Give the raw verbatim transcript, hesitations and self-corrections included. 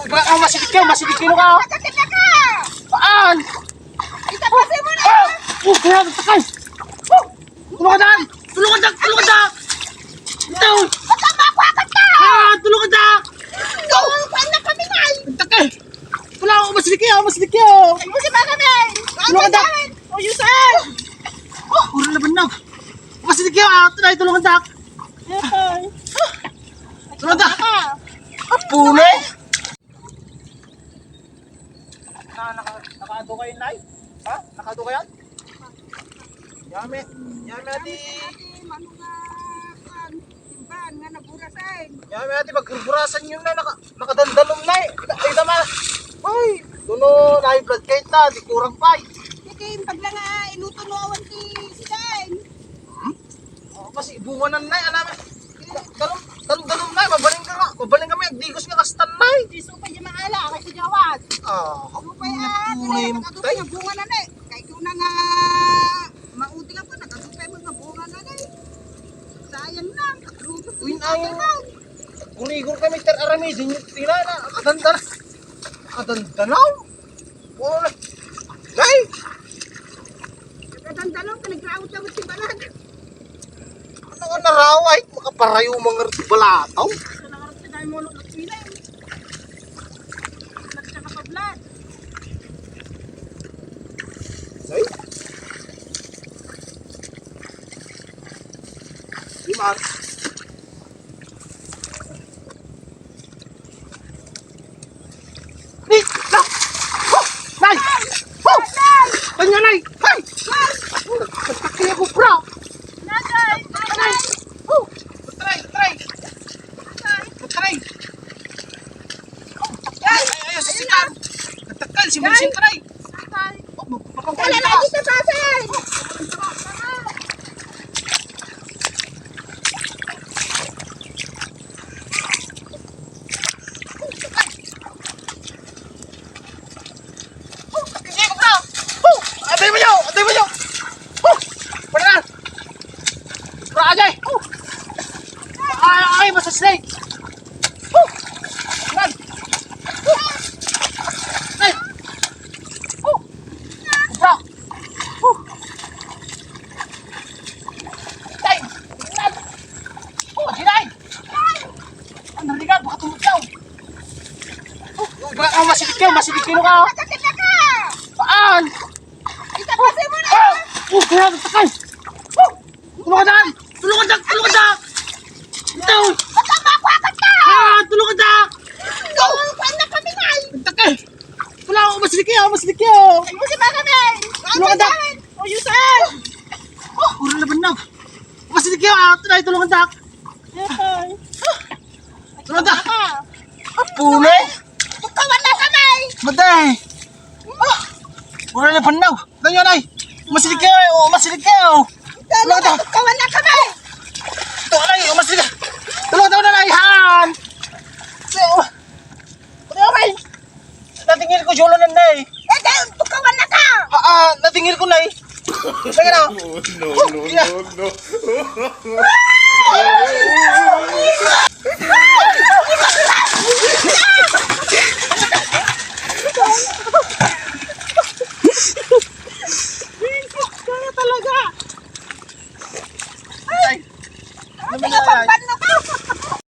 Ba, ah, masidik kayo, masidik kayo ka. Patatin na ka! Saan? Itapasin mo na! Ah! Oh, kaya, takay! Oh! Tulungan na! Tulungan na! Tulungan na! Ito! Matama ko agad na! Ah! Tulungan na! Ito! Kuhaan na kami na! Takay! Wala, oh, masidik kayo, masidik kayo! Ay, mo si Mama, men! Tulungan na! O, Yusan! Oh, puro laban na! Masidik kayo, ah! Tulay, tulungan na! Ay. Tulungan na! Apo na eh! Na, naka, nakaado kayo, Nay? Ha? Nakaado kayo? Yame, yame, adi. Ate, mano nga, kuan, timban nga naburasan. Yame, adi, paggurgurasan yun na, naka, nakadandalom na eh. Ay, tama. Ay, duno, na-high blood kayo ta, di kurang pa eh. Sige, pag lang nga, inutuno awan ti sigain. Hmm? Oh, kasi bunga na, Nay, alam mo. Dalom, dalom, dalom, Nay, mabaling ka nga. Mabaling kami, agdigos nga kastan, Nay. Di supay di maala, kay si Jawad. Ah, supay, ah, tunay, Nay, Tay. Nga bunga na, Nay. Kay ko na nga, maudi nga po, nakasupay mo nga bunga na, Nay. Sayang na, katrubos. Uy, na, Nay. Gurigor kami, ter arami, din yung tira na, kadanda na. Kadanda na. Oh, Nay. Kadanda na, pinagrawat-lawat si Balag. Ano nga naraway? Makaparayo mga balataw. Sa nangarap sa dahil mo, nagpila eh. Nagkakapablad. Ay? Di man. Ni, na! Oh! Nay! Oh! Kanya, Nay! Hay! Nagkakaya ko, bro! Nay! Oh! Try, try! Try! Ay, ay, ay, sisikan! Nagtakal si Vincent, try! Oh, mapapangkal ka! Dali, dito, Tatay! Sige, bro! Oh! Atay mo nyo! Atay mo nyo! Oh! Wala na! Bro, ajay! Oh! Ay, ay, masasnake! Oh! Nan! Oh! Nan! Oh! Bro! Oh! Tay! Nan! Oh, dinay! Ang narigat, baka tumutlaw! Oh, baka masidik kayo, masidik kayo ka! Saan? Itapasin mo na! Ah! Oh, kaya natakay! Oh! Tulungan na! Tulungan na! Tulungan na! Ito! Matama ko agad na! Ah! Tulungan na! Ito! Saan na kami na? Ang takay! Wala, umasli kayo! Umasli kayo! Ay, mo si Mama, men! Tulungan na! O, Yusan! Oh! Puro laban na! Umasli kayo, ah! Tulay, tulungan na! Ay! Tulungan na! Apo na eh! Tukawan na kami! Maday! Oh! Puro laban na! Ganyan ay! Masilig kayo eh! Oh, masilig kayo! Tulungan na! Tukawan na kami! Ito, Nay! Oh, masilig! Tulungan na, Nay! Han! So, ano, Nay? Natingil ko, Jolo, na, Nay! Eh, dahil tukawan na ka! Ah, ah, natingil ko, Nay! Kaya na! No, no, no, no, no.